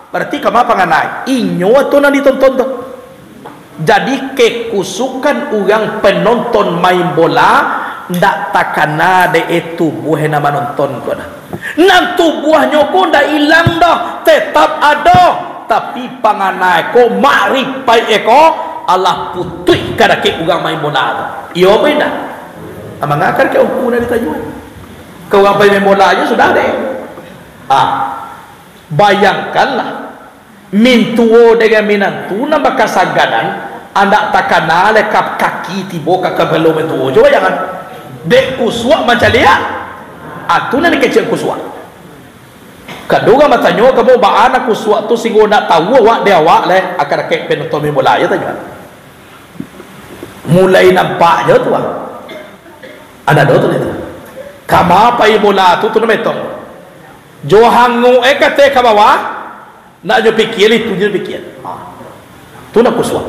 Bararti kama pangana e? Inyo atau nan ditonton tu? Jadi, kekusukan urang penonton main bola Ndak takana dek e tubuah nan manonton ko doh. Nan tubuahnyo ko ndak ilang doh, tetap ado. Tapi pangana e ko makripaik e ko alah putuih ka dakek urang main bola tu. Iyo apo indak? Manga ka dakek ungku nan ditanyo. Ka urang pai main bola ajo sudah dek. Ah, bayangkanlah. Mintuo dengan minantu nan bakasagadan, andak takana lai ka kaki tibo ka kapalo mintuo. Cubo jangan. Dek kusuak mancaliak. Ah, tu nan dikecek kusuak. Kado urang batanyo, "Kamo baa nan kusuak tu singgo ndak tau awak dek awak lai?" Aka dakek penonton main bola ajo tanyo. Mulai nampak jo tu ah. Ado tu lai tu. Kama pai bola tu, tu nan metong. Jo hanguik e kateh ka bawah. Nak jo pikia, itu jo pikia. Ha. Tu nak kusuak.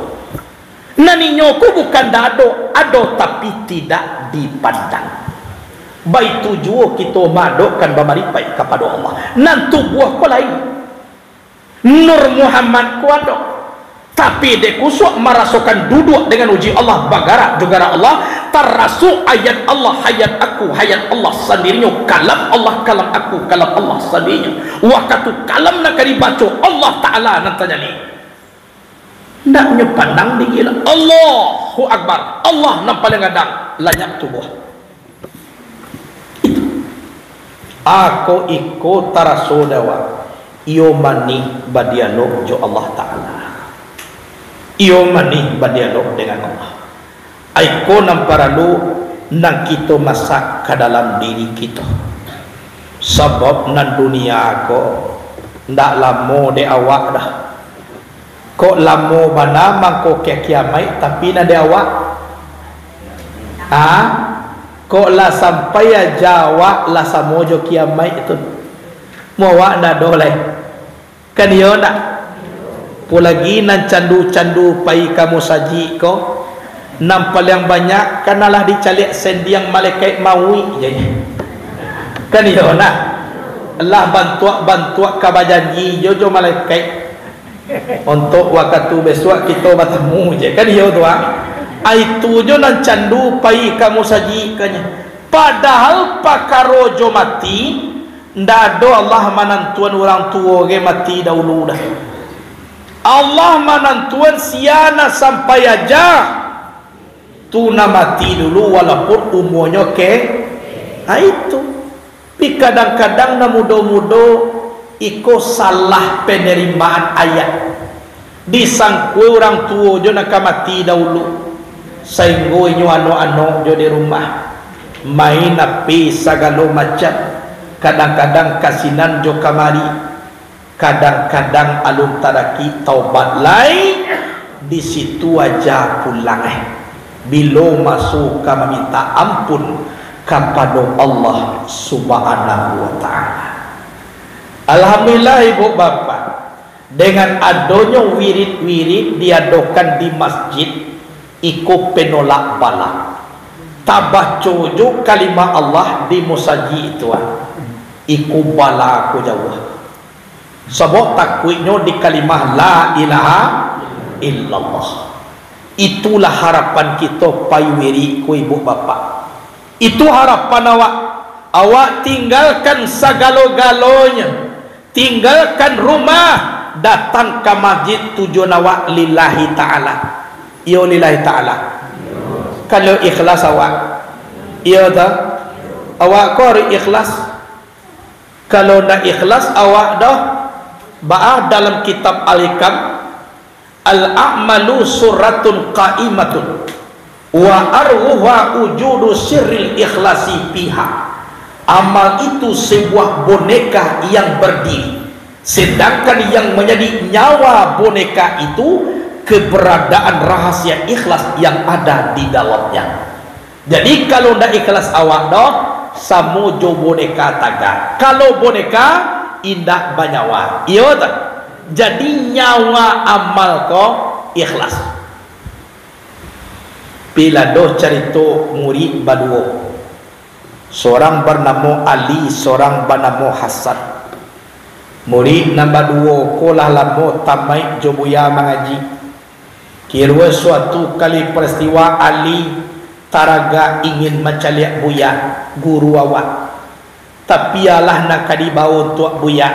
Nan inyo ko bukan ndak ado, ado tapi tidak dipandang. Baitu juo kito maadokkan bamaripaik kapado Allah. Nan tubuah ko lain. Nur Muhammad ko ado. Tapi dek kusuak marasokan duduak dengan uji Allah, bagarak jo garak Allah, tarasuak ayat Allah, hayat aku, hayat Allah sandirinyo, kalam Allah, kalam aku, kalam Allah sandirinyo. Wakatu kalam nan ka dibaco, Allah Ta'ala nan tanyali. Ndak nyo pandang dingin lah. Allahu Akbar. Allah nan paling gadang, lanyak tubuah. Ako iko taraso dek awak, iyo manih badialog jo Allah Ta'ala. Iyo manih badialog dengan Allah. Iko nan paralu nan kito masak ka dalam diri kito. Sabab nan dunia ko ndak lamo dek awak doh. Kok lamo bana mangko ka kiamaik, tapi nan dek awak? Ha? Kok lah sampai aja awak lah samo jo kiamaik tu? Mu awak ndak doh lai. Kan iyo ndak? Apolagi nan candu-candu pai ka musajik ko, nan paliang banyak kan alah dicaliak sendiang malaikat mauik je. Kan iyo ndak? Lah bantuak-bantuak ka bajanji jo, jo malaikat. Ontok wakatu bisuak kito batamu je, kan iyo tu, ah. Ai tu jo nan candu pai ka musajik kanyo. Padahal pakaro jo mati, ndak ado Allah manantuan urang tuo ge mati daulu dah. Allah manantuan sia nan sampai aja. Tu nan mati dulu, walaupun umuanyo ke, ha, itu. Tapi kadang-kadang nan mudo-mudo iko salah penerimaan ayat. Disangkua urang tuo jo nan ka mati daulu, sainggo inyo anok-anok jo di rumah, main H P sagalo macam, kadang-kadang ka sinan jo kamari. Kadang-kadang alun tadakik taubat lai, di situ aja pulang, eh, bilo maso ka maminta ampun kapado Allah Subhanahu wa Ta'ala. Alhamdulillah, ibu bapak, dengan adonyo wirid-wirid diadokan di masjid, iko penolak bala. Tabaco jo kalimah Allah di musajik tu, ah, iko bala ko jauah. Sabab takuiknyo di kalimah la ilaha illallah. Itulah harapan kito pai wirid ko, ibu bapak. Itu harapan awak. Awak tinggalkan sagalo-galonyo. Tinggalkan rumah, datang ka masjid tujuan awak lillahi ta'ala. Iyo lillahi ta'ala. Kalau ikhlas awak. Iyo ta? Awak ko harus ikhlas. Kalau ndak ikhlas awak doh, baa dalam kitab Al-Hikam, "Al-a'malu suratun qa'imatun, wa arwuha wujudu sirril ikhlasi fiha." Amal itu sebuah boneka yang berdiri, sedangkan yang menjadi nyawa boneka itu keberadaan rahasia ikhlas yang ada di dalamnya. Jadi, kalau ndak ikhlas awak doh, samo jo boneka tagak. Kalau boneka, indak banyawa. Iyo tak? Jadi, nyawa amal ko ikhlas. Pila doh carito murid baduo. Sorang banamo Ali, sorang banamo Hasan. Murid nan baduo ko lah lamo tamaik jo buya mangaji. Kirua suatu kali peristiwa Ali Taragak ingin mancaliak Buya, guru awak. Tapi alah nan ka dibao untuak Buya,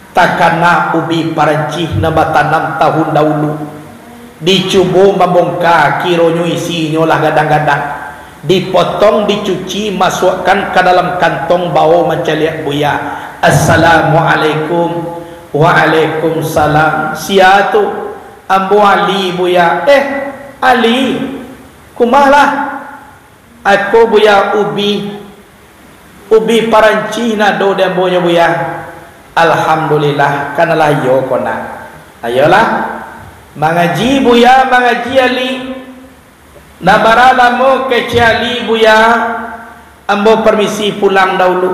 takana ubi Parancih nan batanam tahun daulu. Dicubo mambongka, kironyo isinyo lah gadang-gadang. Dipotong, dicuci, masuakkan ka dalam kantong, bao mancaliak Buya. "Assalamualaikum." "Waalaikumsalam." "Sia tu?" "Ambo Ali, Buya." "Eh, Ali, kumalah?" "Ako, Buya, ubi, ubi Parancih nan ado di ambo nyo, Buya." "Alhamdulillah, kan alah iyo ko nak. Ayolah, mangaji, Buya, mangaji, Ali." "Nan bara lamo kecek Ali, Buya, ambo permisi pulang daulu."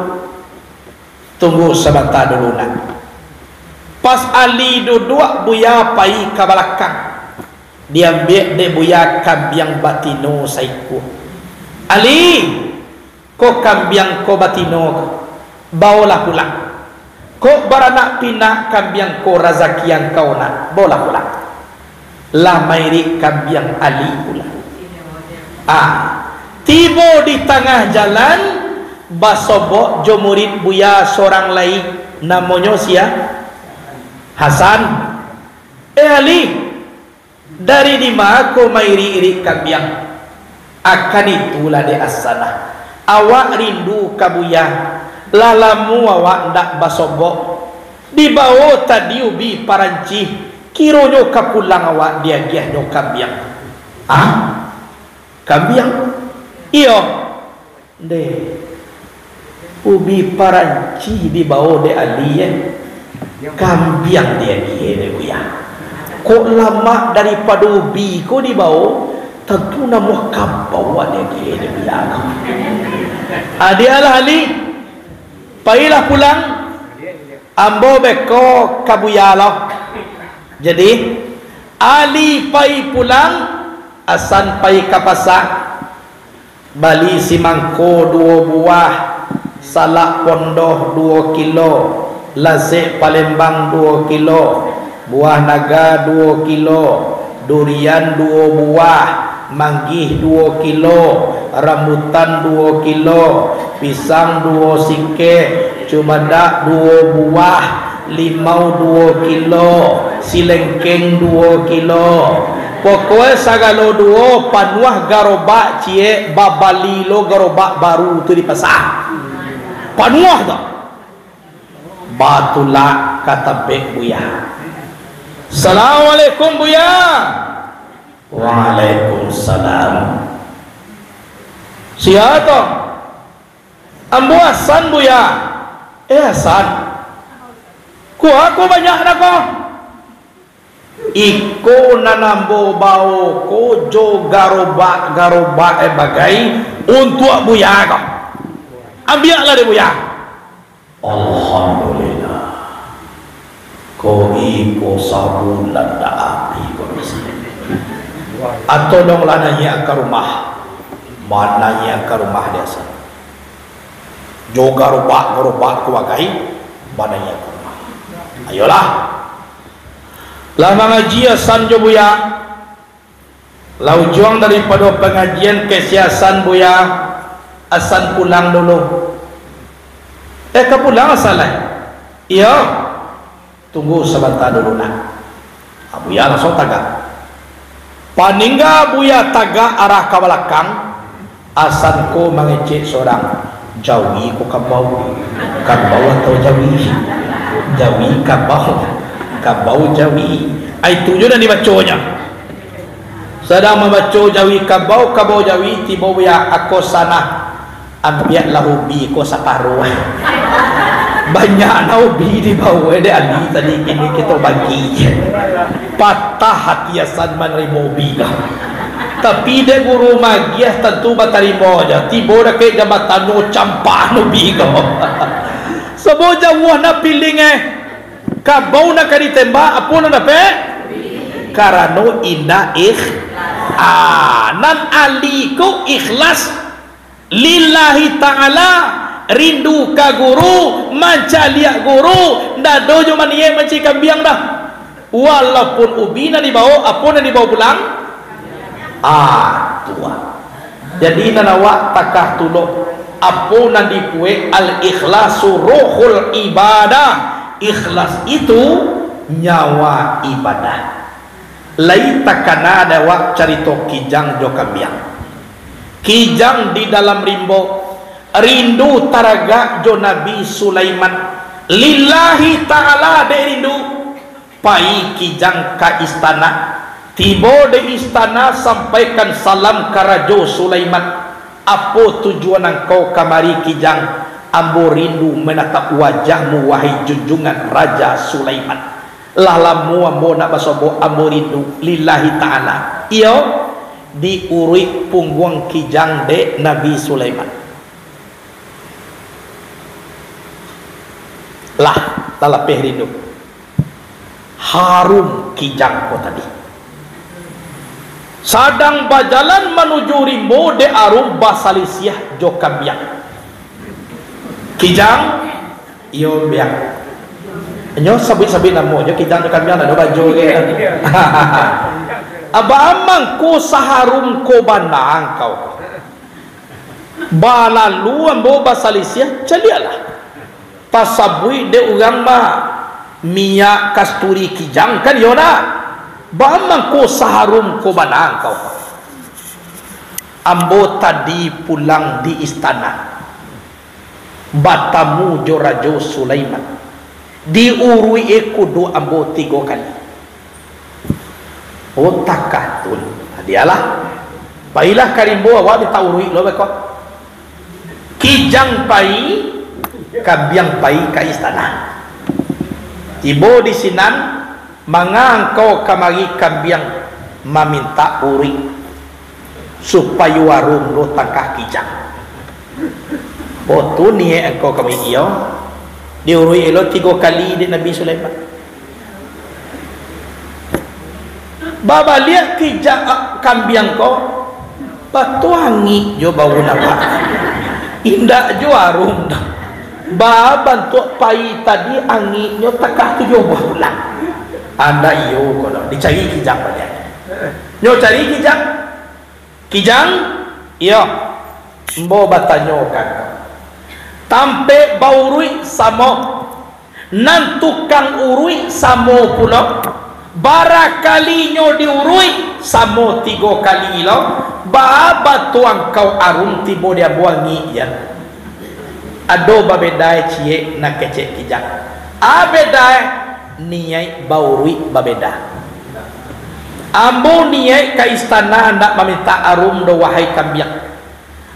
"Tunggu sabanta dulu nak." Pas Ali duduak, Buya pai ka balakang. Diambiak dek Buya kambiang batino saikua. "Ali, ko kambiang ko batino ko, baolah pulang. Kok baranak pinak kambiang ko, razaki angkau nak, baolah pulang." Lah mairik kambiang Ali pulang. Ah, tibo di tangah jalan, basobok jo murid Buya sorang lai, namonyo sia? Hasan. "Eh, Ali, dari dima ko mairik-irik kambiang?" "Akan itulah, dek Hasan, ah. Awak rindu ka Buya. Lah lamo awak ndak basobok. Dibao tadi ubi Parancih, kironyo ka pulang awak diagiahnyo kambiang." "Ah? Kambiang?" "Iyo." "Ndeh, ubi Parancih dibao dek Ali, eh. Kambiang diagiah dek Buya. Kok lamak daripado ubi ko dibao, tantu namuah kabau diagiah dek Buya ko." "Adialah, Ali, pailah pulang. Ambo beko ka Buya lo." Jadi, Ali pai pulang, Hasan pai ka pasa. Bali simangko duo buah, salak pondoh duo kilo, lasek Palembang duo kilo, buah naga duo kilo, durian duo buah, manggih duo kilo, rambutan duo kilo, pisang duo sikek, cumadak duo buah, limau duo kilo, silengkeng duo kilo. Pokoknyo sagalo duo panuah garobak ciek, babali lo garobak baru tu di pasa. Panuah tu. Batulak ka tampek Buya. "Assalamualaikum, Buya." "Waalaikumsalam. Sia tu?" "Ambo Hasan, Buya." "Eh, Hasan, kuwa ko banyak nak ko?" "Iko nan ambo bao ko jo garobak-garobak eh bagai untuak Buya ko. Ambiaklah dek Buya." "Alhamdulillah. Ko iko sabulan dak abih ko di siko. Atau donglah naiak ka rumah." Manaiak ka rumah dek Hasan. Jo garobak-garobak ko bagai, manaiak ka rumah. Ayolah. Lah mangaji Hasan jo Buya. Lah ujuang daripado pangajian kecek Hasan, Buya, Hasan pulang dulu. "Eh, ka pulang Hasan lai?" "Iyo." "Tunggu sabanta dulu nak." Ah, Buya langsuang tagak. Paningga Buya tagak arah ka balakang, Hasan ko mangecek sorang, "Jawi ko kabau? Kabau atau jawi? Jawi kabau, kabau jawi." Ai, itu jo nan dibaconyo. Sadang mambaco jawi kabau, kabau jawi, tibo Buya, "Ako Hasan ah, ambiaklah ubi ko saparuah." Banyak na ubi dibao dek Ali tadi, kini kito bagi. Patah hati Hasan manarimo ubi ko. Tapi dek guru magiah tantu batarimo ja. Tibo dakek jambatan, no campak no ubi ko. Sabo jauah na piling eh. Kabau nan ka ditembak, apo nan dapek? Karano indak ikh-, ah, nan Ali ko ikhlas lillahi ta'ala, rindu ka guru, mancaliak guru, ndak ado jo maniek mancari kambiang dah. Walaupun ubi nan dibao, apo nan dibao pulang? Ah, tu ah. Jadi, nan awak takah tu lo, apo nan dipuek, al-ikhlasu ruhul ibadah. Ikhlas itu nyawa ibadah. Lai takana dek awak carito kijang jo kambiang. Kijang di dalam rimbo, rindu taragak jo Nabi Sulaiman. Lillahi ta'ala dek rindu. Pai kijang ka istana. Tibo di istana, sampaikan salam ka Rajo Sulaiman. "Apo tujuan angkau kamari, kijang?" "Ambo rindu manatap wajahmu, wahai junjungan Raja Sulaiman. Lah lamo ambo nak basobok, ambo rindu lillahi ta'ala." Iyo, diuruik pungguang kijang dek Nabi Sulaiman. Lah, lah lapeh rindu. Harum kijang ko tadi. Sadang bajalan manuju rimbo, dek arum basalisiah jo kambiang. "Kijang?" "Iyo, biang." Nyo sabuik-sabuik namo nyo, kijang jo kambiang, ado bajo ke. "Baa mangko saharum ko bana angkau? Balalu ambo basalisiah, caliaklah." Tasabuik dek urang mah, minyak kasturi kijang, kan iyo nak? "Baa mangko saharum ko bana angkau?" "Ambo tadi pulang di istana, batamu jo Rajo Sulaiman, diuruik e kuduak ambo tigo kali." "Oh, takah tu." "Dialah, pailah ka rimbo, awak mintak uruik lo beko." Kijang pai, kambiang pai ka istana. Tibo di sinan, "Manga angkau kamari kambiang mamintak uruik, supayo arum lo takah kijang?" "Oh, tu niaik angkau kamari?" "Iyo." Diuruik lo tigo kali dek Nabi Sulaiman. Babaliak kijang, ah, kambiang ko, batuangik jo bau napa. Indak jo arum doh. Ba bantuak pai tadi, angiknyo takah tujuah buah pulang. Anda iyo ko doh, dicari kijang baliak. Nyo cari kijang. "Kijang?" "Iyo." "Ambo batanyo ka angkau. Tampek bauruik samo, nan tukang uruik samo pulo, barakalinyo diuruik samo tigo kali lo, baa batuang kau arum tibo di ambo angik jan?" "Ado babedae ciek," nan kecek kijang. "A bedae?" "Niaik bauruik babeda. Ambo niaik ka istana, ndak mamintak arum doh, wahai kambiang.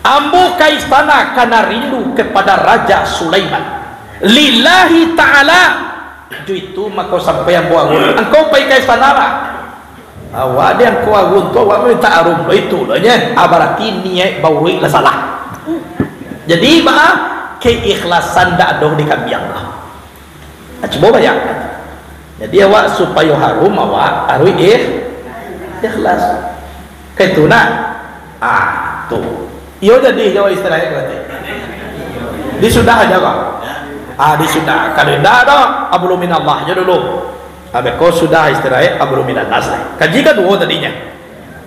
Ambo ka istana karena rindu kepada Raja Sulaiman. Lillahi ta'ala. Jo itu mako sampai ambo arum. Angkau pai ka istana lah. Awak di angkau arum tu, awak mamintak arum lo, itu lo nyo. Ah, bararti niaik bauruik lah salah." Jadi, baa, keikhlasan ndak ado di kambiang lah. Ah, cubo bayangkan. Jadi, awak supayo harum, awak aruik ikh-, ikhlas. Ka itu nak? Ah, tu. Iyo jadi jo istirahat berarti. Disudah aja kok. Ah, disudah. Kalau indak ado, hablum minallah aja dulu. Habis ko sudah istirahat, hablum minannas lah. Kaji kaduo tadinyo.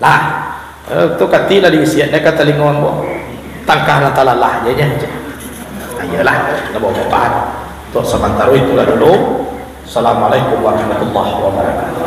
Lah, eh, tu kati lah diisiak dek ka talingo ambo. Tangkah nan talalah je, je. Ah, iyolah, ndak bapahan. Untuk samantaro itulah dulu. Assalamualaikum warahmatullahi wabarakatuh.